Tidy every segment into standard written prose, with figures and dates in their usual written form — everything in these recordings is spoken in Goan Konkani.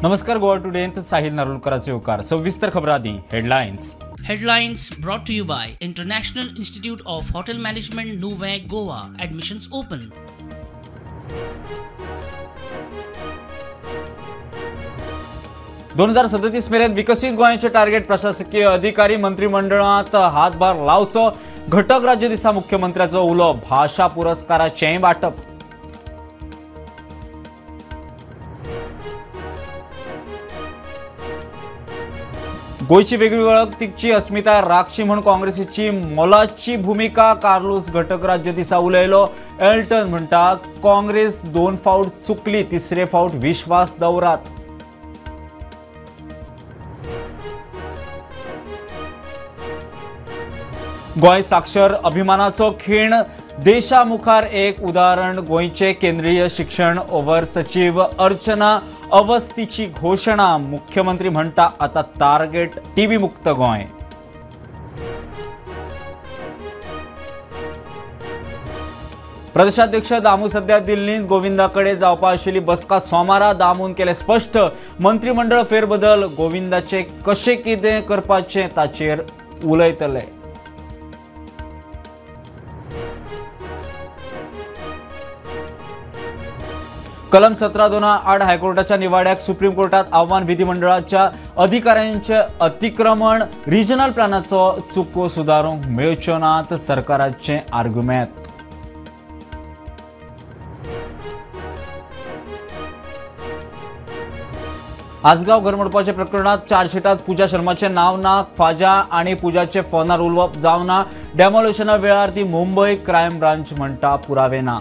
नमस्कार, गोवा टुडेंत साहिल नारुलकराचे उपकार. सविस्तर खबर आदी headlines. Headlines brought to you by International Institute of Hotel Management, Nuvem, Goa. Admissions open. 2037 मेरेन विकसीत गोंयचे टार्गेट प्रशासकीय अधिकारी मंत्रिमंडळांत हातभार लावचो. घटक राज्य दिसा मुख्यमंत्र्याचो उलो. भाशा पुरस्काराचेंय वांटप. गोंयची वेगळी वळख तिची अस्मिताय राखची म्हूण काँग्रेसीची मोलाची भूमिका. कार्लूस घटक राज्य दिसा उलयलो. एल्टन म्हणटा काँग्रेस 2 फावट चुकली, तिसरे फावट विश्वास दवरात. गोंय साक्षर अभिमानाचो खीण, देशा मुखार एक उदाहरण. गोंयचे केंद्रीय शिक्षण ओवर सचिव अर्चना अवस्थीची घोषणा. मुख्यमंत्री म्हणटा आता टार्गेट टीबी मुक्त गोंय. प्रदेशाध्यक्ष दामू सध्या दिल्लींत गोविंदाकडे जावपा आशिल्ली बसका सोमारा. दामून केले स्पष्ट, मंत्रिमंडळ फेरबदल गोविंदाचे कशें कितें करपाचें ताचेर उलयतले. कलम 17(2) आड हायकोर्टाच्या निवाड्याक सुप्रीम कोर्टात आव्हान. विधिमंडळाच्या अधिकाऱ्यांचे अतिक्रमण, रिजनल प्लॅनाचो चुको सुदारूंक मेळच्यो नात, सरकाराचें आर्ग्युमेंत. आसगांव घर मोडपाच्या प्रकरणात चार्जशीटात पूजा शर्माचें नांव ना. फाजा आनी पूजाचे फोनार उलोवप जावना. डेमोलिशना वेळार ती मुंबय क्रायम ब्रांच म्हणटा पुरावे ना.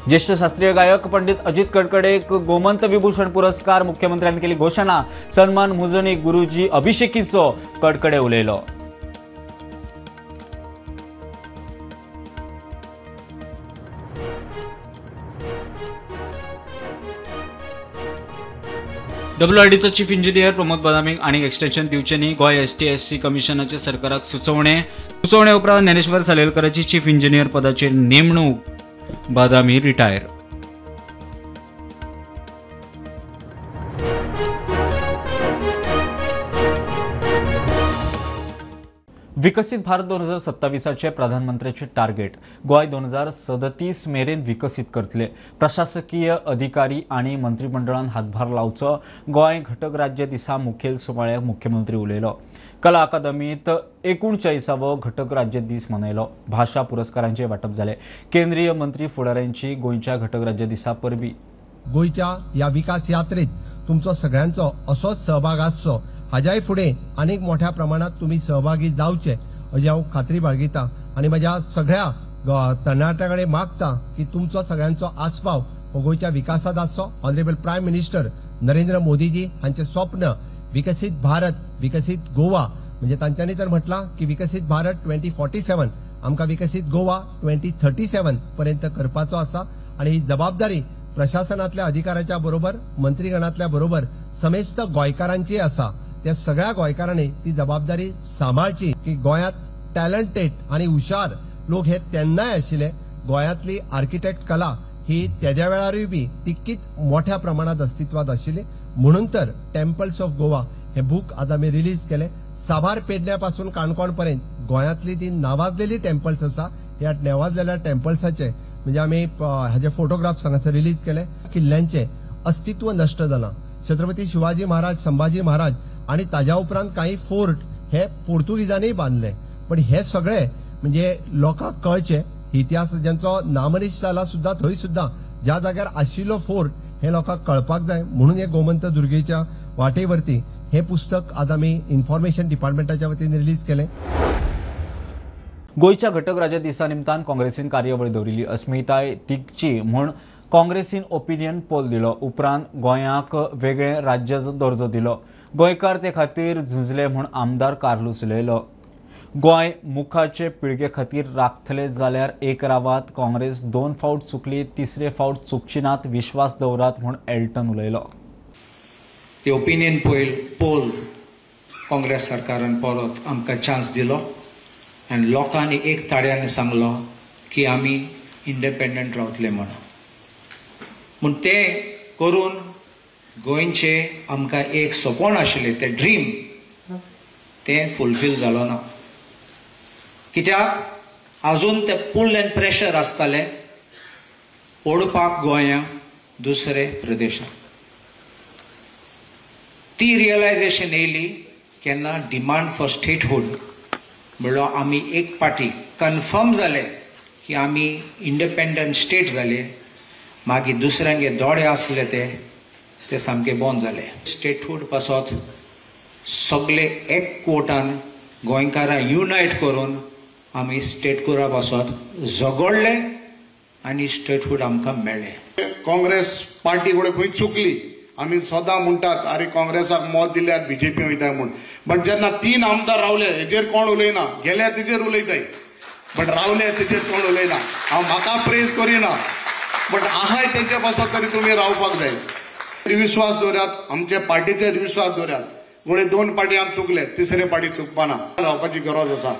ज्येष्ठ शास्त्रीय गायक पंडित अजित कडकडेक गोमंत विभूषण पुरस्कार मुख्यमंत्र्यांनी केली घोषणा. सन्मान मुजणी गुरुजी अभिषेकीचो कडकडे उलयलो. डब्ल्यूआरडीचो चीफ इंजिनियर प्रमोद बदामीक आनी एक्सटेन्शन दिवचें न्ही. गोंय एसटी एससी कमिशनाचे सरकाराक सुचोवणे. सुचोवणे उपरांत ज्ञानेश्वर सालेलकराची चीफ इंजिनियर पदाचेर नेमणूक. बदामी रिटायर. विकसीत भारत 2027 प्रधानमंत्र्याचे टार्गेट. गोंय 2037 मेरेन विकसीत करतले. प्रशासकीय अधिकारी आनी मंत्रिमंडळान हातभार लावचो. गोंय घटक राज्य दिसा मुखेल सुवाळ्याक मुख्यमंत्री उलयलो. कला अकादमीत 39वो घटक राज्य दीस मनयलो. भाशा पुरस्कारांचे वांटप जालें. केंद्रीय मंत्री फुडाऱ्यांची गोंयच्या घटक राज्य दिसा परबी. गोंयच्या ह्या विकास यात्रेत तुमचो सगळ्यांचो असोच सहभाग आसचो. हाज्याय फुडें आनीक मोठ्या प्रमाणात तुमी सहभागी जावचे अशी हांव खात्री बाळगिता आनी म्हज्या सगळ्या तरणाट्या कडेन मागता की तुमचो सगळ्यांचो आस्पाव हो गोंयच्या विकासांत आसचो. Honourable prime minister Narendra Modiji हांचें स्वप्न विकसीत भारत विकसीत गोवा, म्हणजे तांच्यांनी तर म्हटलां की विकसीत भारत 2047 आमकां विकसीत गोवा 2037 पर्यंत करपाचो आसा आनी ही जबाबदारी प्रशासनांतल्या अधिकाऱ्याच्या बरोबर मंत्रीगणांतल्या बरोबर समेस्त गोंयकारांची आसा. त्या सगळ्या गोंयकारांनी ती जबाबदारी सांबाळची की गोंयांत टॅलंटेड आनी हुशार लोक हे तेन्नाय आशिल्ले. गोंयांतली आर्किटेक्ट कला ही तेद्या वेळारूय बी तितकीच मोठ्या प्रमाणात अस्तित्वात आशिल्ली. म्हणून तर टेम्पल्स ऑफ गोवा हे बूक आज आमी रिलीज केले. साबार पेडण्या पासून काणकोण पर्यंत गोंयांतली ती नावाजलेली टेम्पल्स आसा. ह्या नावाजलेल्या टेम्पल्साचे म्हणजे आमी हाजे फोटोग्राफ्स हांगासर रिलीज केले. किल्ल्यांचे अस्तित्व नश्ट जालां. छत्रपती शिवाजी महाराज, संभाजी महाराज आनी ताज्या उपरांत कांय फोर्ट हे पोर्तुगीजांनी बांदले. पण हे सगळे म्हणजे लोकांक कळचे इतिहास ज्यांचो नामनिश जाला सुद्दां थंय सुद्दां ज्या जाग्यार आशिल्लो फोर्ट हे लोकांक कळपाक जाय. म्हणून हे गोमंत दुर्गेच्या वाटेवरती हे पुस्तक आज आमी इन्फॉर्मेशन डिपार्टमेंटाच्या वतीन रिलीज केलें. गोंयच्या घटक राज्य दिसा निमतान काँग्रेसीन कार्यावळ दवरिल्ली. अस्मिताय तिगची म्हूण काँग्रेसीन ओपिनियन पोल दिलो. उपरांत गोंयाक वेगळें राज्याचो दर्जो दिलो. गोंयकार ते खातीर झुंजले म्हूण आमदार कार्लूस उलयलो. गोंय मुखाचे पिळगे खातीर राखतले जाल्यार एक रावात. काँग्रेस 2 फावट चुकली, तिसरे फावट चुकची नात, विश्वास दवरात म्हूण एल्टन उलयलो. ते ओपिनियन पोल काँग्रेस सरकारान परत आमकां चान्स दिलो आनी लोकांनी एक ताळ्यान सांगलो की आमी इंडिपेंडंट रावतले म्हणून. म्हूण तें करून गोंयचे आमकां एक सपन आशिल्लें, तें ड्रीम, तें फुलफील जालो ना. कित्याक आजून ते पूल एंड प्रेशर आसतालें ओडपाक गोंया दुसरे प्रदेशाक. ती रियलायजेशन येयली केन्ना डिमांड फॉर स्टेटहूड म्हणल्यार आमी एक पार्टी कन्फर्म जाले की आमी इंडिपेंडंट स्टेट जाले. मागीर दुसऱ्यांगे दोळे आसले ते सामके बंद जाले. स्टेटहूड पासत सगळे एक कोटान गोंयकारां युनायट करून आमी स्टेटहुडा पासत झगडले आनी स्टेटहूड आमकां मेळ्ळें. काँग्रेस पार्टी कडेन खंय चुकली, आमी सदां म्हणटात अरे काँग्रेसाक मत दिल्यार बीजेपी वयता म्हूण, बट जेन्ना 3 आमदार रावले हेजेर कोण उलयना, गेल्यार तेजेर उलयताय, बट रावले तेजेर कोण उलयना. हांव म्हाका प्रेज करिना, बट आहाय तेजे पासत तरी तुमी रावपाक जाय. विश्वास दवरात, आमचे पार्टीचेर विश्वास दवरात. गोडे 2 पार्टी आम चुकले, तिसरे पार्टी चुकपाना, रावपाची गरज आसा.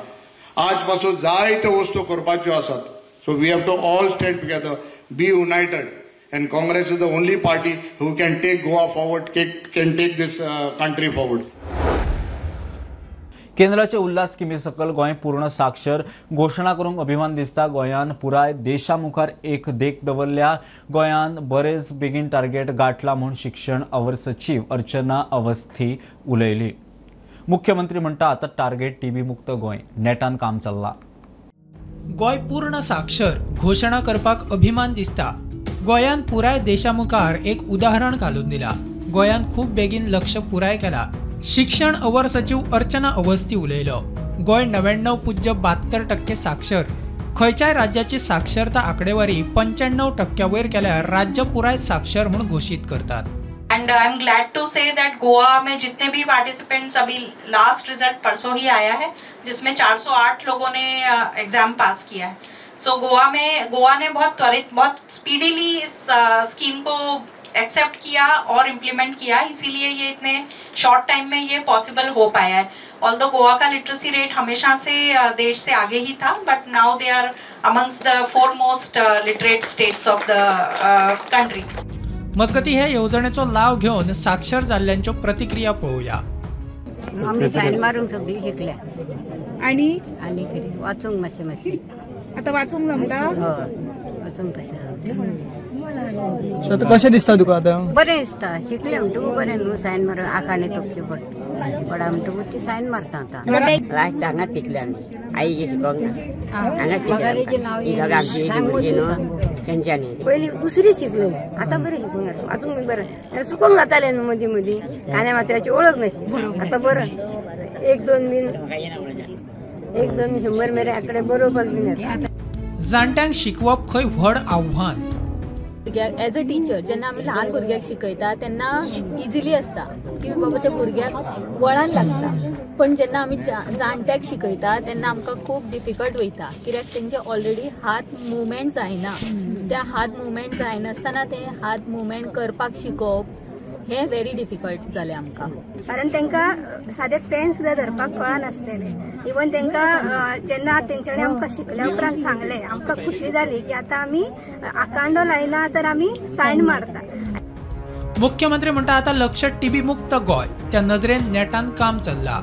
आज पासून जायत्यो वस्तू करपाच्यो आसात. So we have to all stand together, be united, and Congress is the only party who can take Goa forward, can take this country forward. केंद्राचे उल्हास स्किमी सकल गोंय पूर्ण साक्षर घोशणा करूंक अभिमान दिसता. गोंयान पुराय देशा मुखार एक देख दवरल्या. गोंयान बरेच बेगीन टार्गेट गांठला म्हूण शिक्षण our सचीव अर्चना अवस्थी उलयली. मुख्यमंत्री म्हणटा आतां टार्गेट टीबी मुक्त गोंय, नेटान काम चल्लां. गोंय पूर्ण साक्षर घोशणा करपाक अभिमान दिसता. गोंयान पुराय देशा मुखार एक उदाहरण घालून दिला. गोंयान खूब बेगीन लक्ष पुराय केला. शिक्षण our सचिव अर्चना अवस्थी उलयलो. गोंय 99.72% साक्षर. खंयच्याय राज्याची साक्षरता आंकडेवारी 95% वयर केल्यार राज्य पुराय साक्षर म्हूण घोशीत करतात. And I am glad to say that Goa में जितने भी पार्टिसिपेंट्स, अभी लास्ट रिजल्ट परसों ही आया है जिसमें 408 लोगों ने एग्जाम पास किया है. सो गोवा ने बहुत त्वरित, बहुत स्पीडीली इस स्कीम को एक्सेप्ट किया और इम्प्लीमेंट किया, इसीलिए ये इतने शॉर्ट टाइम में ये पॉसिबल हो पाया है. ऑल्दो गोवा का लिटरेसी रेट हमेशा से देश से आगे ही था, but now they are amongst the 4 most literate states of the country. मजगती हे येवजणेचो लाव घेवन साक्षर जाल्ल्यांच्यो प्रतिक्रिया पळोवया. आमी सायन मारूंक सगळी शिकल्या आनी आनी कितें वाचूंक मातशें मातशें आतां वाचूंक जमता. हय, वाचूंक कशें आतां कशें दिसता तुका? आतां बरें दिसता, शिकलें म्हणटकूच बरें न्हू. सायन मारून आखाणे तोपचे पडटा म्हणटकूच ती सायन मारता. आतां लास्ट हांगाच शिकले आमी, आई शिकोंक ना, हांगाच शिकले न्हू तेंच्यांनी. पयलीं दुसरी शिकले, आतां बरें शिकूंक जाता, वाचूंक बरें चुकोंक जातालें न्हू मदीं मदीं, कान्या मात्र्याची ओळख नाशिल्ली. आतां बरें 1-2 बीन 1-2 100 मेरेन आंकडे बरोवपाक बीन येता. जाणट्यांक शिकवप खंय व्हड आव्हान. एज अ टिचर जेन्ना आमी ल्हान भुरग्याक शिकयता तेन्ना इजिली आसता की बाबा त्या भुरग्याक वळण लागता, पण जेन्ना आमी जाणट्याक शिकयता तेन्ना आमकां खूब डिफिकल्ट वयता, कित्याक तेंचे ऑलरेडी हात मुवमेंट जायना. त्या हात मुवमेंट जायनासतना ते हात मुवमेंट करपाक शिकोवप हें व्हेरी डिफिकल्ट जालें आमकां. कारण तांकां सादें पेन सुद्दां धरपाक कळनासलेलें. इवन तांकां जेन्ना तेंच्यांनी आमकां शिकल्या उपरांत सांगलें, आमकां खुशी जाली की आतां आमी आकांडो लायना तर आमी सायन मारता. मुख्यमंत्री म्हणटा आतां लक्ष टीबी मुक्त गोंय, त्या नजरेन नेटान काम चल्लां.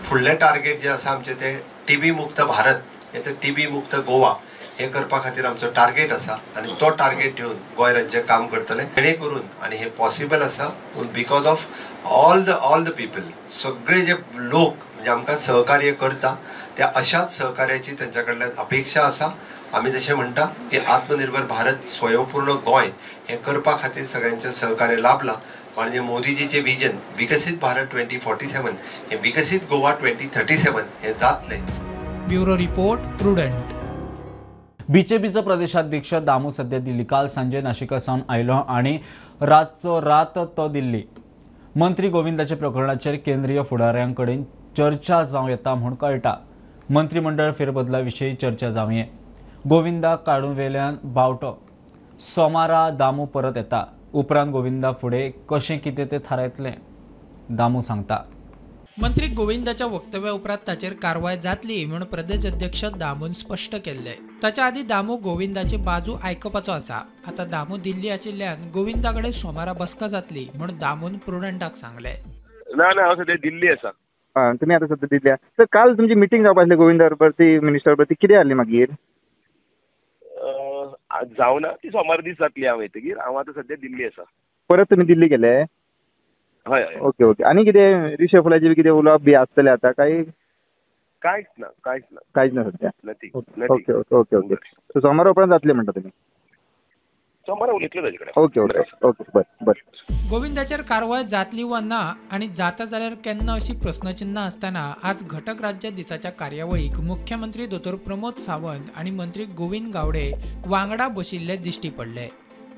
फुडलें टार्गेट जें आसा आमचें तें टीबी मुक्त भारत, हें तर टीबी मुक्त गोवा हे करपा खातीर आमचो टार्गेट आसा आनी तो टार्गेट घेवन गोंय राज्य काम करतलें जेणे करून, आनी हें पॉसिबल आसा because of all the people, सगळे जे लोक म्हणजे आमकां सहकार्य करता त्या अशाच सहकार्याची तेंच्या कडल्यान अपेक्षा आसा. आमी जशें म्हणटा की आत्मनिर्भर भारत, स्वयंपूर्ण गोंय हें करपा खातीर सगळ्यांचें सहकार्य लाभलां. माननीय मोदीजीचें विजन विकसीत भारत 2047 हें विकसीत गोवा 2037 हें जातलें. Bureau report, Prudent. बीजेपीचो प्रदेशाध्यक्ष दामू सध्या दिल्ली. काल सांजे नाशिका सावन आयलो आनी रातचो रात तो दिल्ली. मंत्री गोविंदाच्या प्रकरणाचेर केंद्रीय फुडाऱ्यां कडेन चर्चा जावं येता म्हूण कळटा. मंत्रिमंडळ फेरबदला विशीं चर्चा जावये. गोविंदा काडून वेल्यान बावटो. सोमारा दामू परत येता. उपरांत गोविंदा फुडें कशें कितें तें थारायतलें, दामू सांगता. मंत्री गोविंदाच्या वक्तव्या उपरांत ताचेर कारवाय जातली म्हूण प्रदेश अध्यक्ष दामून स्पश्ट केल्ले. ताच्या आदीं दामू गोविंदाची बाजू आयकपाचो आसा. आतां दामू दिल्ली आशिल्ल्यान गोविंदा कडेन सोमारा बसका जातली म्हूण दामून प्रुडंटाक सांगलें. ना ना, हांव सद्या दिल्ली आसा. तुमी आतां सद्या दिल्ली आसा. सर, काल तुमची मिटींग जावपा आसली गोविंदा बरोबर, ती मिनिस्टर बरोबर, ती कितें जाली मागीर? जावना, ती सोमार दीस जातली. हांव येतकीर. हांव आतां सद्या दिल्ली आसा. परत तुमी दिल्ली गेले? हय हय. Okay okay. आनी कितें रिशफलाचें बी कितें उलोवप बी आसतलें आतां काय? कांयच ना, कांयच ना, कांयच ना सद्या. Nothing. Okay okay okay okay. So सोमारा उपरांत जातलें म्हणटा तुमी? सोमारा उलयतले ताजे कडेन. ओके ओके ओके, बरें बरें. गोविंदाचेर कारवाय जातली वा ना आनी जाता जाल्यार केन्ना अशी प्रस्नचिन्नां आसतना आज घटक राज्य दिसाच्या कार्यावळीक मुख्यमंत्री दोतोर प्रमोद सावंत आनी मंत्री गोविंद गावडे वांगडा बशिल्ले दिश्टी पडले.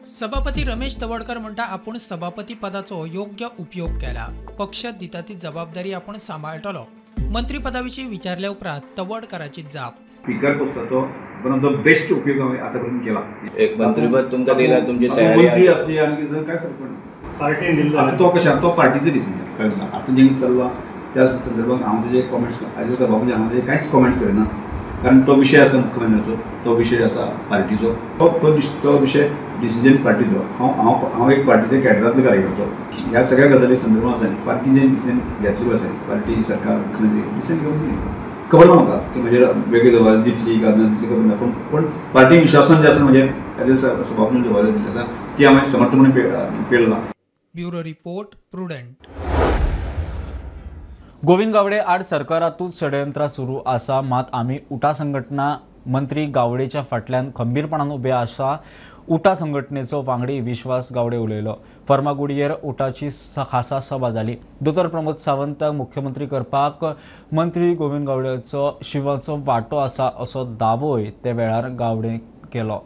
सभापती रमेश तवडकर म्हणटा आपूण सभापती पदाचो योग्य उपयोग केला, पक्ष दिता ती जबाबदारी आपूण सांबाळटलो. मंत्रीपदा विशीं विचारल्या उपरांत तवडकराची जाप. स्पीकर पोस्टाचो वन ऑफ the best उपयोग हांवें आतां पर्यंत केला. एक मंत्रीपद तुमकां दिला, तुमची तयारी मंत्री असली आनी कितें काय फरक पडना. पार्टीन दिल्लो आतां तो कशें, तो पार्टीचो डिसिजन. आतां जें चल्लां त्या संदर्भात हांव तुजे कॉमेंट्स एज अ सभापती हांव तुजे कांयच कॉमेंट्स करिना, कारण तो विशय आसा मुख्यमंत्र्याचो, तो विशय आसा पार्टीचो, तो विशय डिसिजन पार्टीचो. हांव हांव एक पार्टीच्या कॅडरांतलो कार्यकर्तो. ह्या सगळ्या गजाली संदर्भात आसा पार्टी जें डिसिजन घेतली आसा, पार्टी सरकार मुख्यमंत्री डिसिजन घेवन दिली. खबर ना म्हाका की म्हजेर वेगळी जबाबदारी दितली काय ना दितली खबर ना, पूण पूण पार्टी विश्वासान जें आसा म्हजेर एज अ सभापती जबाबदारी दिल्ली आसा ती हांवें समर्थपणे पेलला. Bureau report, Prudent. Govind Gawade आड सरकारातूच षडयंत्रां सुरू आसा, मात आमी उटा संघटना मंत्री गावडेच्या फाटल्यान खंबीरपणान उबे आसा. उटा संघटनेचो वांगडी विश्वास गावडे उलयलो. फर्मागुडयेर उटाची खासा सभा जाली. दोतोर प्रमोद सावंताक मुख्यमंत्री करपाक मंत्री गोविंद गावडेचो शिवाचो वांटो आसा असो दावोय ते वेळार गावडे केलो.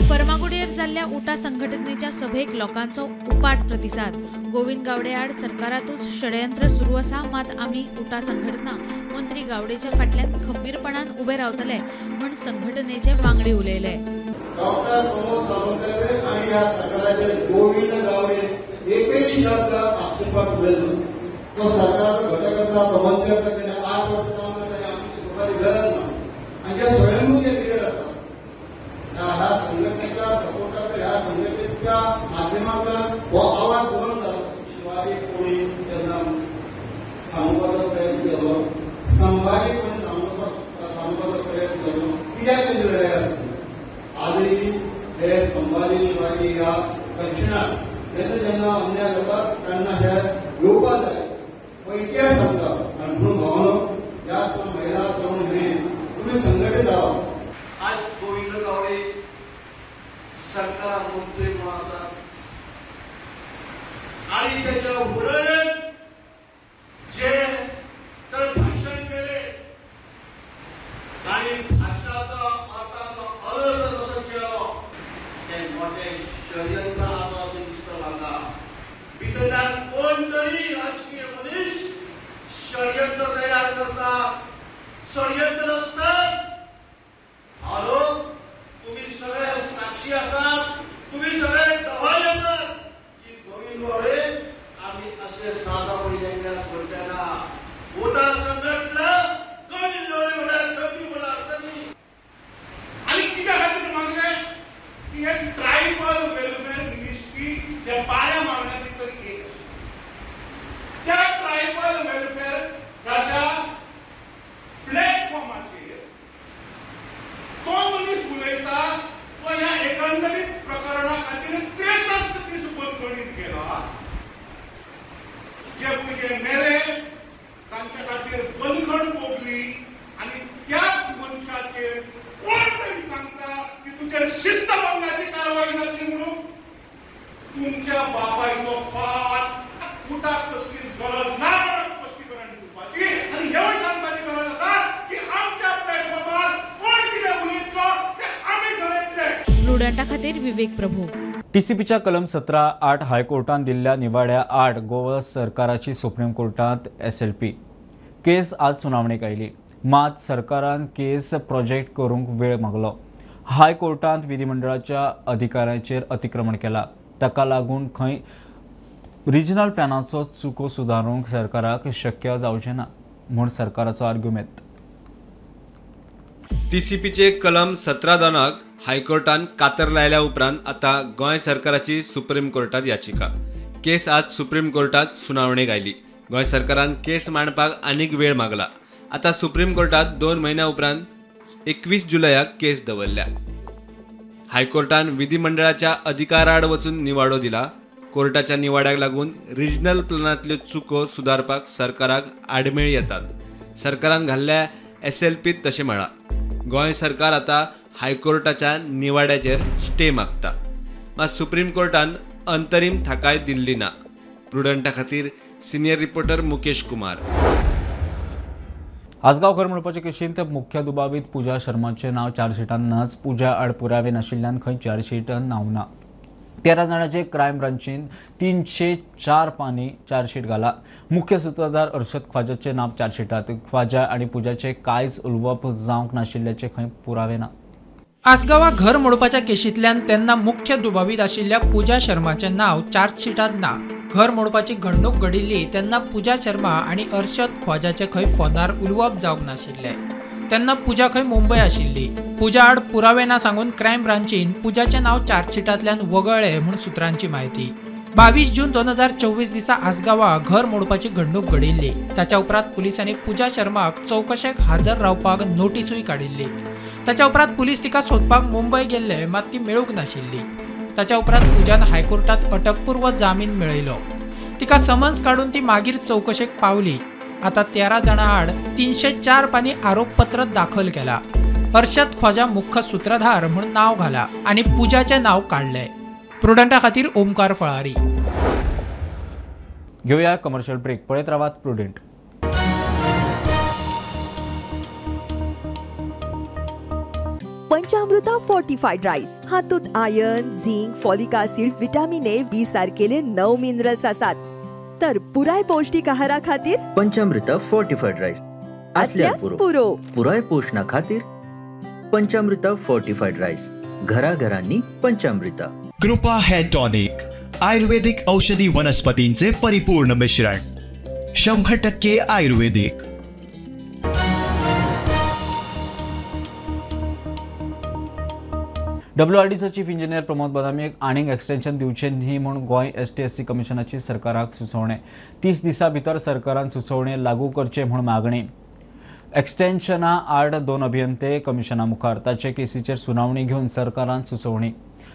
फर्मागुडयेर जाल्ल्या उटा संघटनेच्या सभेक लोकांचो उपाट प्रतिसाद. गोविंद गावडे आड सरकारातूच षडयंत्र सुरू आसा, मात आमी उटा संघटना मंत्री गावडेच्या फाटल्यान खंबीरपणान उबे रावतले म्हूण संघटनेचे वांगडी उलयले. डॉक्टर प्रमोद सावंत आणि ह्या सरकाराचेर गोविंद गावडे एकही शब्द आक्षेपाक उलयलो. तो सरकाराचो घटक आसा, तो मंत्री आसा, तेणे 8 वर्सां काम करता, आमची शिकोवपाची गरज ना. आनी जे स्वयंभू जे लिडर आसा ह्या संघटनेच्या सपोर्टाक, ह्या संघटनेच्या माध्यमांतल्यान हो आवाज बुलंद जालो. शिवाजी कोणी जेन्ना थांबोवपाचो प्रयत्न केलो, संभाजी कोणी थांबोवपाचो प्रयत्न केलो, कित्याक तेजी लढाई आसली. आजही हे संभाजी शिवाजी ह्या दक्षिणात जेन्ना जेन्ना अन्याय जाता तेन्ना हे येवपा जाय, हो इतिहास सांगता. आनी म्हणून भावनो, जास्त महिला तरुण हे तुमी संघटीत रावा. आज गोविंद गावडे सरकार मंत्री म्हणून आसात आणि त्याच्या वर्णन जे तर भाषण केले आणि भाषणाचा अर्थाचा अर्थ जसं केलो ते मोठे षडयंत्र आसा अशें दिसता म्हाका. भितरल्यान कोण तरी राजकीय मनीस षडयंत्र तयार करता, षडयंत्र आसतात. हॅलो, तुम्ही सगळे साक्षी आसात, तुम्ही सगळे गवाय आसात की गोविंद गावडे आम्ही असे साधा एकल्या सोडले ना. उटा संघटना गोविंद गावडे म्हळ्यार कमी म्हळ्यार अर्थ न्ही. आनी कित्या खातीर मागलें की हे ट्रायबल वेलफेअर मिनिस्ट्री त्या 12 मागण्या भितर एक आसा. त्या ट्रायबल वेलफेअराच्या प्लॅटफॉर्माचेर तो मनीस उलयता जो ह्या एकंदरीत प्रकरणा खातीर 63 दीस बंदखणीत गेला. जे भुरगे मेले तांच्या खातीर बंदखण भोगली आनी त्याच मनशाचेर कोण तरी सांगता की तुजेर शिस्तभंगाची कारवाय जातली म्हणून. तुमच्या बापायचो फाट उटाक कसलीच गरज ना म्हणून स्पश्टीकरण दिवपाची आनी हेवूय सांगपाची गरज आसा की आमच्या प्लॅटफॉर्मार कोण कितें उलयतलो तें आमी ठरयतले. प्रुडंटा खातीर विवेक प्रभू. टीसीपीच्या कलम 17(8) हायकोर्टान दिल्ल्या निवाड्या आड गोवा सरकाराची सुप्रीम कोर्टांत SLP केस आज सुनावणेक आयली. मात सरकारान केस प्रोजेक्ट करूंक वेळ मागलो. हायकोर्टांत विधिमंडळाच्या अधिकाराचेर अतिक्रमण केला. ताका लागून खंय रिजनल प्लॅनाचो चुको सुदारूंक सरकाराक शक्य जावचें ना म्हूण सरकाराचो आर्ग्युमेंत. टीसीपीचे कलम 17(2) हायकोर्टान कातर लायल्या उपरांत आतां गोंय सरकाराची सुप्रीम कोर्टात याचिका. केस आज सुप्रीम कोर्टात सुनावणेक आयली. गोंय सरकारान केस मांडपाक आनीक वेळ मागला. आतां सुप्रीम कोर्टात 2 म्हयन्या उपरांत 21 जुलयाक केस दवरल्या. हायकोर्टान विधिमंडळाच्या अधिकाराआड वचून निवाडो दिला. कोर्टाच्या निवाड्याक लागून रिजनल प्लॅनांतल्यो चुको सुदारपाक सरकाराक आडमेळी येतात. सरकारान घाल्ल्या एसएलपीत तशें म्हळां. गोंय सरकार आतां हायकोर्टाच्या निवाड्याचेर स्टे मागता. मात सुप्रीम कोर्टान अंतरीम थाकाय दिल्ली ना. प्रुडंटा खातीर सिनियर रिपोर्टर मुकेश कुमार. आसगांव घर म्हणपाचे केशींत मुख्य दुबावीत पूजा शर्माचें नांव चार्जशीटान नाच. पूजा आड पुरावे नाशिल्ल्यान खंय चार्जशीट नांव ना. 13 जाणांचे क्रायम ब्रांचीन 304 पानी चार्जशीट घाला. मुख्य सूत्रधार अर्शद ख्वाजाचें नांव चार्जशीटात. ख्वाजा आनी पूजाचें कांयच उलोवप जावंक नाशिल्ल्याचे खंय पुरावे ना. आसगांवा घर मोडपाच्या केशींतल्यान तेन्ना मुख्य दुबावीत आशिल्ल्या पूजा शर्माचें नांव चार्जशीटात ना. घर मोडपाची घडणूक घडिल्ली तेन्ना पूजा शर्मा आनी अर्शद ख्वाजाचे खंय फोनार उलोवप जावंक नाशिल्लें. तेन्ना पूजा खंय मुंबय आशिल्ली. पूजा आड पुरावे ना सांगून क्रायम ब्रांचीन पूजाचें नांव चार्जशीटांतल्यान वगळ्ळें म्हूण सुत्रांची म्हायती. 22 जून 2024 दिसा आसगांवा घर मोडपाची घडणूक घडिल्ली. ताच्या उपरांत पुलिसांनी पूजा शर्माक चवकशेक हाजर रावपाक नोटीसूय काडिल्ली. ताच्या उपरांत पुलीस तिका सोदपाक मुंबय गेल्ले, मात ती मेळूंक नाशिल्ली. ताच्या उपरांत पूजान हायकोर्टात अटकपूर्व जामीन मेळयलो. तिका समन्स काडून ती मागीर चवकशेक पावली. आतां 13 जाणां आड 304 पानी आरोपपत्र दाखल केला. अर्शद ख्वाजा मुख्य सूत्रधार म्हूण नांव घाला आनी पूजाचें नांव काडलें. प्रुडंटा खातीर ओमकार फळारी. घेवया कमर्शियल ब्रेक. पळयत रावात प्रुडंट. पंचामृता फोर्टिफाईड राईस हातूंत iron, zinc, folic acid, vitamin A, B सारकेले 9 मिनरल्स आसात. तर पुराय पौष्टिक आहारा खातीर पंचामृता फोर्टिफाईड राईस असल्यार पुरो. पुराय पोषणा खातीर पंचामृता फोर्टिफाईड राईस घराघरांनी पंचामृता. कृपा हेअर टॉनिक आयुर्वेदिक औषधी वनस्पतींचे परिपूर्ण मिश्रण, 100% आयुर्वेदिक. डब्ल्यूआरडीचो चीफ इंजिनियर प्रमोद बदामीक आनीक एक्सटेन्शन दिवचें न्ही म्हूण गोंय एसटीएससी कमिशनाची सरकाराक सुचोवणें. 30 दिसां भितर सरकारान सुचोवणें लागू करचें म्हूण मागणी. एक्सटेन्शना आड 2 अभियंते कमिशना मुखार. ताचे केसीचेर सुनावणी घेवन सरकारान सुचोवणी.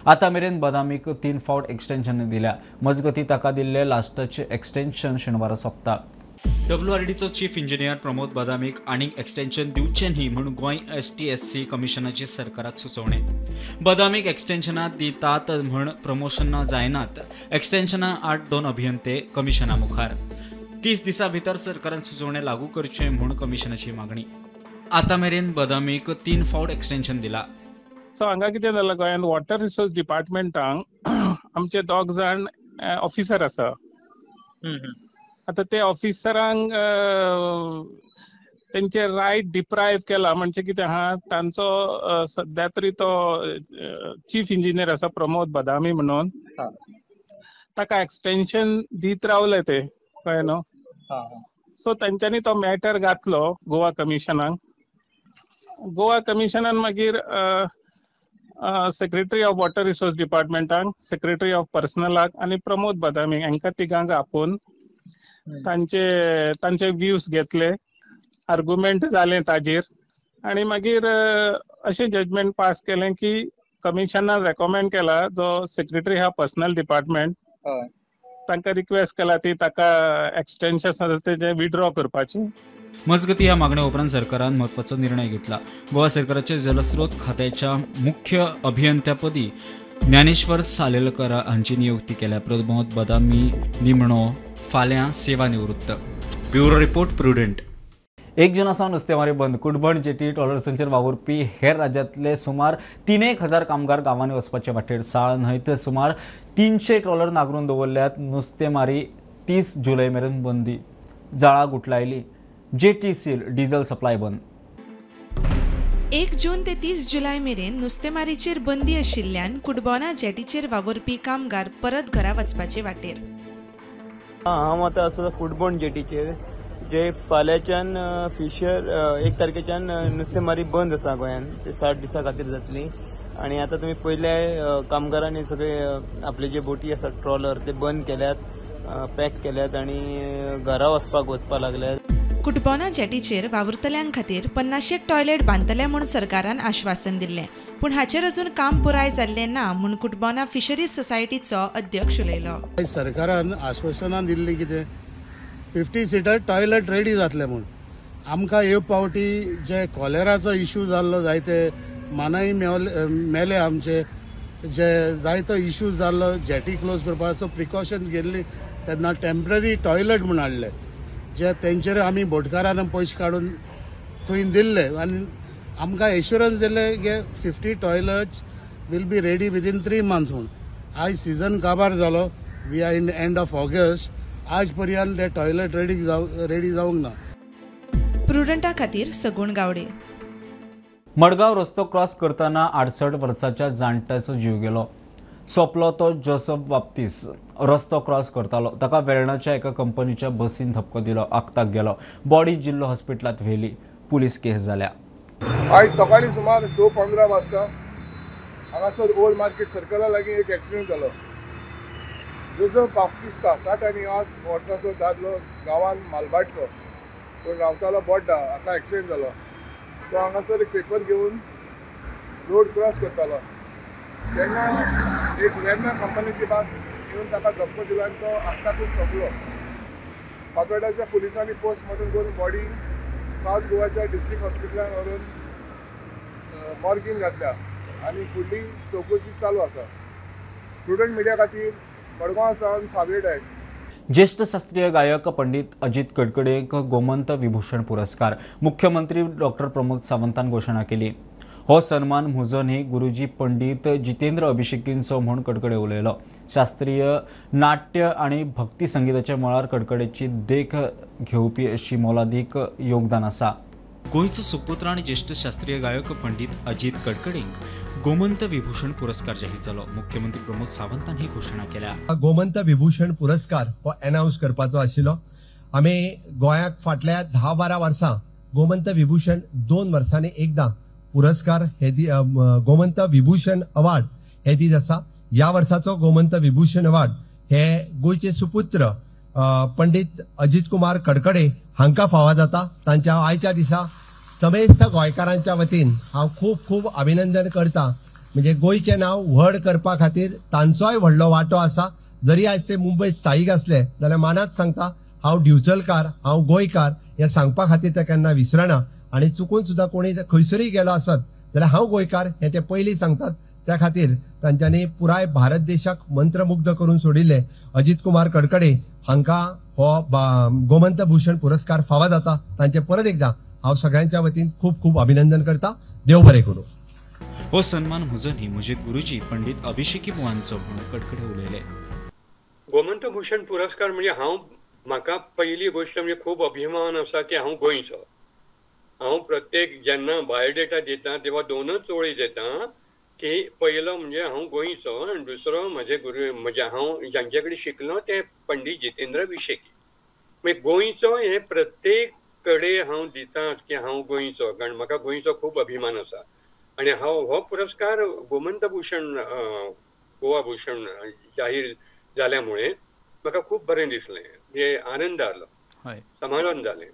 आतां मेरेन बदामीक 3 फावट एक्सटेन्शन दिल्या. मजगती ताका दिल्लें लास्टाचें एक्सटेन्शन शेनवारा सोंपता. डब्ल्यूआरडीचो चीफ इंजिनियर प्रमोद बदामीक आनीक एक्सटेन्शन दिवचें न्ही म्हूण गोंय एसटीएससी कमिशनाची सरकाराक सुचोवणें. बदामीक एक्सटेन्शनां दितात म्हूण प्रमोशनां जायनात. एक्सटेन्शना आड 2 अभियंते कमिशना मुखार. 30 दिसां भितर सरकारान सुचोवणें लागू करचें म्हूण कमिशनाची मागणी. आतां मेरेन बदामीक 3 फावट एक्सटेन्शन दिला. सो हांगा कितें जालां, गोंयांत वॉटर रिसोर्स डिपार्टमेंटांक आमचे 2 जाण ऑफिसर आसा. आतां ते ऑफिसरांक तेंचे रायट डिप्रायव केला. म्हणजे कितें आहा, तांचो सद्या तरी तो चीफ इंजिनियर आसा प्रमोद बदामी म्हणून, ताका एक्सटेन्शन दीत रावले ते, कळ्ळें न्हू. सो तेंच्यांनी तो मॅटर घातलो गोवा कमिशनाक. गोवा कमिशनान मागीर सेक्रेटरी ऑफ वॉटर रिसोर्स डिपार्टमेंटाक, सेक्रेटरी ऑफ पर्सनलाक आनी प्रमोद बदामी हांकां तिगांक आपोवन तांचे तांचे व्यूज घेतले, आर्गुमेंट जाले ताजेर आनी मागीर अशें जजमेंट पास केलें की कमिशनान रेकमेंड केला जो सेक्रेटरी आहा पर्सनल डिपार्टमेंट तांकां रिक्वेस्ट केला ती ताका एक्सटेन्शन आसा तेजें विड्रॉ करपाचें. मजगती ह्या मागण्या उपरांत सरकारान म्हत्वाचो निर्णय घेतला. गोवा सरकाराच्या जलस्रोत खात्याच्या मुख्य अभियंत्यापदी ज्ञानेश्वर सालेलकर हांची नियुक्ती केल्या. प्रमोद बदामी निमणो फाल्यां सेवानिवृत्त. Bureau report, Prudent. 1 जुना सावन नुस्तेमारी बंद. कुडबण जेटी ट्रॉलर्सांचेर वावुरपी हेर राज्यांतले सुमार 3,000 कामगार गांवांनी वचपाचे वाटेर. साळ न्हंयत सुमार 300 ट्रॉलर नागरून दवरल्यात. नुस्तेमारी 30 जुलय मेरेन बंदी. जाळां गुटलायली. जेटी सील, डिझल सप्लाय बंद. 1 जून ते 30 जुलय मेरेन नुस्तेमारीचेर बंदी आशिल्ल्यान कुडबोना जेटीचेर वावुरपी कामगार परत घरा वचपाचे वाटेर. हांव आतां आसा कुडबोण जेटीचेर, जे फाल्यांच्यान फिशर 1 तारखेच्यान नुस्तेमारी बंद आसा गोंयान, ते 60 दिसां खातीर जातली. आनी आतां तुमी पयले कामगारांनी सगळे आपले जे बोटी आसा ट्रॉलर ते बंद केल्यात, पॅक केल्यात आनी घरा वचपाक लागल्यात. कुटबोना जेटीचेर वावुरतल्यां खातीर 50 टॉयलेट बांदतले म्हूण सरकारान आश्वासन दिल्लें, पूण हाचेर अजून काम पुराय जाल्लें ना म्हूण कुटबोना फिशरीज सोसायटीचो अध्यक्ष उलयलो. सरकारान आश्वासनां दिल्लीं कितें 50 सिटर टॉयलेट रेडी जातले म्हूण. आमकां हे पावटी जे कॉलेराचो इशू जाल्लो, जायते मानाय मेले आमचे, जे जायतो इशू जाल्लो जेटी क्लोज करपाचो प्रिकॉशन्स घेतली तेन्ना टेम्पररी टॉयलेट म्हूण हाडले, जे तेंचेर आमी बोटकारान पयशे काडून थंय दिल्ले आनी आमकां एश्युरन्स दिल्ले की 50 toilets will be ready within 3 months म्हूण. आयज सिजन काबार जालो, we are in end of August, आज पर्यंत ते टॉयलेट रेडी जावंक ना. प्रुडंटा खातीर सगुण गावडे. मडगांव रस्तो क्रॉस करतना 68 वर्साच्या जाणट्याचो जीव गेलो. सोंपलो तो जोसफ बाप्तीस रस्तो क्रॉस करतालो, ताका वेर्णाच्या एका कंपनीच्या बसीन धपको दिलो, आक्ताक गेलो. बॉडी जिल्लो हॉस्पिटलांत व्हेली, पुलीस केस जाल्या. आयज सकाळी सुमार 6:15 वाजता हांगासर ओल्ड मार्केट सर्कला लागीं एक एक्सिडंट जालो. जोसफ बाप्तीस 68 वर्सांचो दादलो, गांवान मालभाटचो, पूण रावतालो बोड्डा, हाका एक्सिडंट जालो. तो हांगासर एक पेपर घेवन रोड क्रॉस करतालो तेन्ना एक वेर्ना कंपनीची बस येवन ताका धपको दिलो आनी तो आक्ताकूच सोंपलो. फातोड्ड्याच्या पुलिसांनी पोस्टमॉर्टम करून बॉडी सावथ गोवाच्या डिस्ट्रिक्ट हॉस्पिटलान व्हरून मॉर्गीन घातल्या आनी फुडली चवकशी चालू आसा. प्रुडंट मिडिया खातीर मडगांव सावन सावियो डायस. ज्येष्ठ शास्त्रीय गायक पंडित अजित कडकडेक गोमंत विभूषण पुरस्कार मुख्यमंत्री डॉक्टर प्रमोद सावंतान घोषणा केली. हो सन्मान म्हजो न्ही गुरुजी पंडित जितेंद्र अभिषेकींचो म्हूण कडकडे उलयलो. शास्त्रीय नाट्य आनी भक्ती संगीताच्या मळार कडकडेची देख घेवपी अशी मोलादीक योगदान आसा. गोंयचो सुपुत्र आनी ज्येष्ठ शास्त्रीय गायक पंडित अजित कडकडेंक गोमंत विभूषण पुरस्कार जाहीर जालो. मुख्यमंत्री प्रमोद सावंतान ही घोषणा केल्या. गोमंत विभूषण पुरस्कार हो अनाउन्स करपाचो आशिल्लो. आमी गोंयाक फाटल्या 10-12 वर्सां गोमंत विभूषण 2 वर्सांनी एकदां पुरस्कार हे गोमंत विभूषण अवार्ड हे दीत आसा. ह्या वर्साचो गोमंत विभूषण अवार्ड हे गोंयचे सुपुत्र पंडित अजित कुमार कडकडे हांकां फावो जाता. तांच्या आयच्या दिसा समेस्त गोंयकारांच्या वतीन हांव खूब खूब अभिनंदन करता. म्हणजे गोंयचें नांव व्हड करपा खातीर तांचोय व्हडलो वांटो आसा. जरी आयज ते मुंबय स्थायीक आसले जाल्यार मानात सांगता हांव दिवचलकार, हांव गोंयकार हें सांगपा खातीर ते केन्ना विसरना. आनी चुकून सुद्दां कोणी खंयसरूय गेलो आसत जाल्यार हांव गोंयकार हें ते पयलीं सांगतात. त्या खातीर तांच्यांनी पुराय भारत देशाक मंत्रमुग्ध करून सोडिल्ले अजित कुमार कडकडे हांकां हो गोमंत भूषण पुरस्कार फावो जाता. तांचे परत एकदां हांव सगळ्यांच्या वतीन खूब खूब अभिनंदन करता. देव बरें करूं. हो सन्मान म्हजो न्ही म्हजे गुरुजी पंडित अभिषेकी बुवांचो म्हूण कडकडे उलयले. गोमंत भूषण पुरस्कार म्हणजे हांव म्हाका पहिली गोष्ट म्हणजे खूब अभिमान आसा की हांव गोंयचो. हांव प्रत्येक जेन्ना बायोडेटा दिता तेव्हा दोनच ओळी दिता की पहिलो म्हणजे हांव गोंयचो आनी दुसरो म्हजे गुरू म्हणजे हांव जांचे कडेन शिकलो ते पंडित जितेंद्र अभिषेकी. मागीर गोंयचो हे प्रत्येक कडेन हांव दिता की हांव गोंयचो, कारण म्हाका गोंयचो खूब अभिमान आसा. आनी हांव हो पुरस्कार गोमंत भूषण गोवा भूषण जाहीर जाल्या मुळे म्हाका खूब बरें दिसलें, म्हणजे आनंद आलो, समाधान जालें.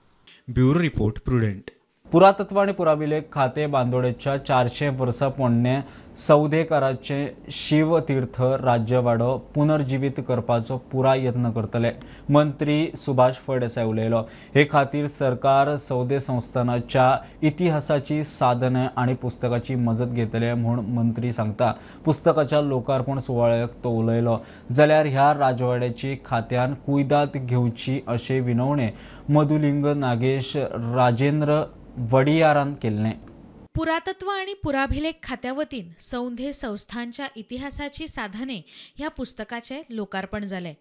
Bureau report, Prudent. पुरातत्व आणि पुराभिलेख खाते बांदोडेच्या 400 वर्सां पोरणे सौदेकाराचे शिवतीर्थ राज्यवाडो पुनर्जिवीत करपाचो पुराय यत्न करतले, मंत्री सुभाष फळदेसाय उलयलो. हे खातीर सरकार सौदे संस्थानाच्या इतिहासाची साधनां आनी पुस्तकाची मजत घेतले म्हूण मंत्री सांगता. पुस्तकाच्या लोकार्पण सुवाळ्याक तो उलयलो. जाल्यार ह्या राजवाड्याची खात्यान कुयदाद घेवची अशें विनवणे मधुलिंग नागेश राजेंद्र वडियारान केल्लें. पुरातत्व आणि पुराभिलेख खात्या वतीन सौंधे संस्थांच्या इतिहासाची साधने ह्या पुस्तकाचे लोकार्पण जालें.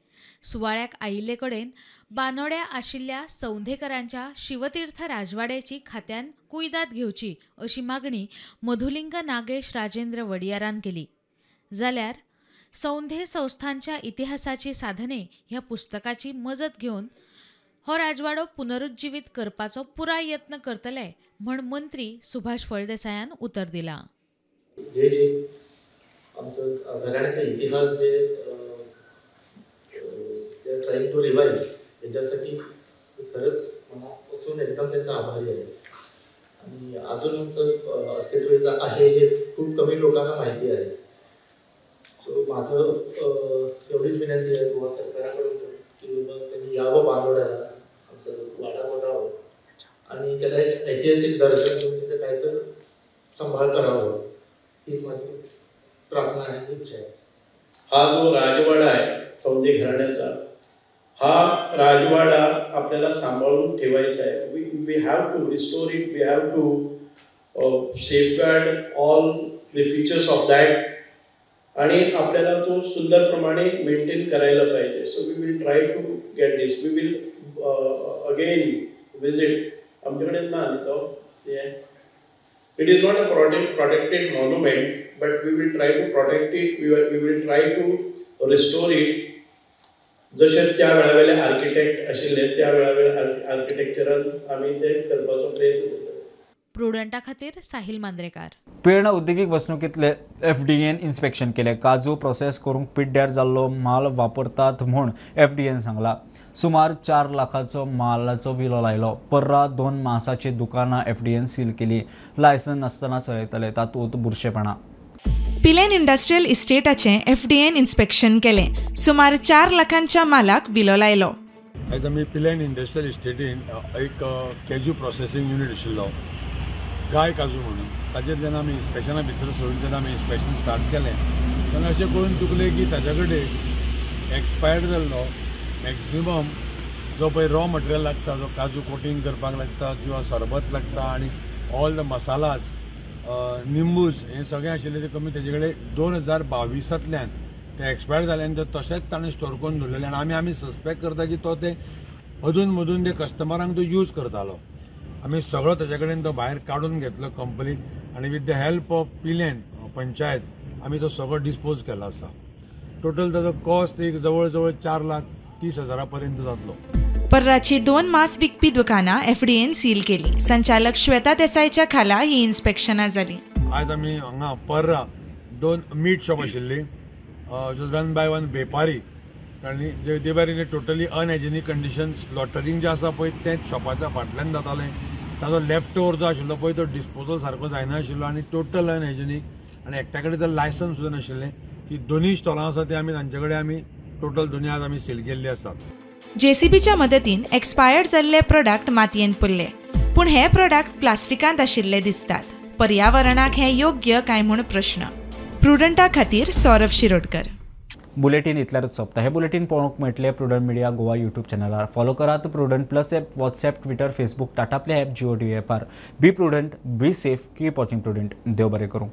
सुवाळ्याक आयिल्ले कडेन बानोड्या आशिल्ल्या सौंधेकरांच्या शिवतीर्थ राजवाड्याची खात्यान कुयदाद घेवची अशी मागणी मधुलिंग नागेश राजेंद्र वडियारान केली. जाल्यार सौंधे संस्थांच्या इतिहासाची साधने ह्या पुस्तकाची मजत घेवन हो राजवाडो पुनरुज्जीवित करपाचो पुराय यत्न करतले म्हण मंत्री सुभाष फळदेसायान उतर दिला. हे जे आमचं घराण्याचा इतिहास जे ट्राईंग टू रिवाईव्ह, याच्यासाठी खरंच मनापासून एकदम त्यांचा आभारी आहे. आणि अजून आमचं अस्तित्व आहे हे खूप कमी लोकांना माहिती आहे. सो माझं एवढीच विनंती आहे गोवा सरकाराकडून की बाबा त्यांनी यावं बांदोड्याला, आमचं वाडा बघावं आणि त्याला एक ऐतिहासिक दर्जा देऊन त्याचं काय तर सांभाळ करावं, हीच माझी प्रार्थना आहे आणि इच्छा आहे. हा जो राजवाडा आहे सौंदे घराण्याचा, हा राजवाडा आपल्याला सांभाळून ठेवायचा आहे. We have to restore it, we have to safeguard all the features of that, आणि आपल्याला तो सुंदर प्रमाणे मेंटेन करायला पाहिजे. So we will try to get this, we will again visit. आमच्याकडे ना तो it is not a protected monument, but we will try to protect it, we will try to restore it. जशे त्या वेळावेले आर्किटेक्ट आशिल्ले त्या वेळावेले आर्किटेक्चरान आमी ते करपाचो प्रयत्न करतले. प्रुडंटा खातीर साहिल मांद्रेकार. पिळर्ण उद्देगीक वसणुकींतले एफडीएन इन्स्पेक्शन केले. काजू प्रोसेस करूंक पिड्ड्यार जाल्लो माल वापरतात म्हूण एफडीएन सांगला. सुमार 4 लाखाचो मालाचो विलो लायलो. पर्रा 2 मासाची दुकानां एफडीएन सील केली. लायसन नासतना चलयतले, तातूंत बुरशेपणां. पिलेन इंडस्ट्रियल इस्टेटाचें एफडीएन इन्स्पेक्शन केलें. सुमार 4 लाखांच्या मालाक विलो लायलो. आयज आमी पिलेन इंडस्ट्रियल इस्टेटीन एक कॅज्यू प्रोसेसींग युनीट आशिल्लो, गाय काजू म्हणून, ताजेर जेन्ना आमी इन्स्पेक्शना भितर सरून जेन्ना आमी इन्स्पेक्शन स्टार्ट केलें तेन्ना अशें करून चुकलें की ताज्या कडेन एक्सपायर्ड जाल्लो मॅक्सिमम जो पळय रॉ मटेरियल लागता, जो काजू कोटींग करपाक लागता किंवा सरबत लागता आनी ऑल the मसालाज, निंबूज हें सगळें आशिल्लें ते कमी तेजे कडेन 2022 ते एक्सपायर जाले आनी ते तशेंच ताणें स्टोर करून दवरलेलें. आनी आमी सस्पेक्ट करता की तो ते अदून मदून ते कस्टमरांक तो यूज करतालो. आमी सगळो ताजे कडेन तो भायर काडून घेतलो कंप्लीट आनी with the help of Pilerne panchayat आमी तो सगळो डिस्पोज केलो आसा. टोटल ताजो कॉस्ट एक जवळ जवळ 4,30,000 पर्यंत जातलो. पर्राची 2 मास विकपी दुकानां एफडीएन सील केली. संचालक श्वेता देसाईच्या खाला ही इन्स्पेक्शनां जाली. आयज आमी हांगा पर्रा 2 मीट शॉप आशिल्ली, रन बाय वन वेपारी, आनी they were in a totally unhygienic condition. Slaughtering जें आसा पळय तें शॉपाच्या फाटल्यान जातालें. ताजो लेफ्ट ओवर जो आशिल्लो पळय तो डिस्पोजल सारको जायनाशिल्लो आनी टोटल अनहायजेनीक, आनी एकट्या कडेन तर लायसन्स सुद्दां नाशिल्लें. ती दोनूय स्टॉलां आसा ती आमी तांचे कडेन आमी टोटल दोनूय आज आमी सील केल्ली आसात. जेसीबीच्या मदतीन एक्सपायर्ड जाल्ले प्रोडक्ट मातयेन पुरले, पूण हे प्रोडक्ट प्लास्टिकांत आशिल्ले दिसतात. पर्यावरणाक हें योग्य काय म्हूण प्रश्न. प्रुडंटा खातीर सौरभ शिरोडकर. बुलेटीन इतल्यारच सोंपता. हे बुलेटीन पळोवंक मेळटलें प्रुडंट मिडिया गोवा यूट्यूब चॅनलार. फॉलो करात Prudent plus app, WhatsApp, Twitter, Facebook, Tata Play app, Jio TV ॲपार. Be prudent, be safe, keep watching Prudent. देव बरें करूं.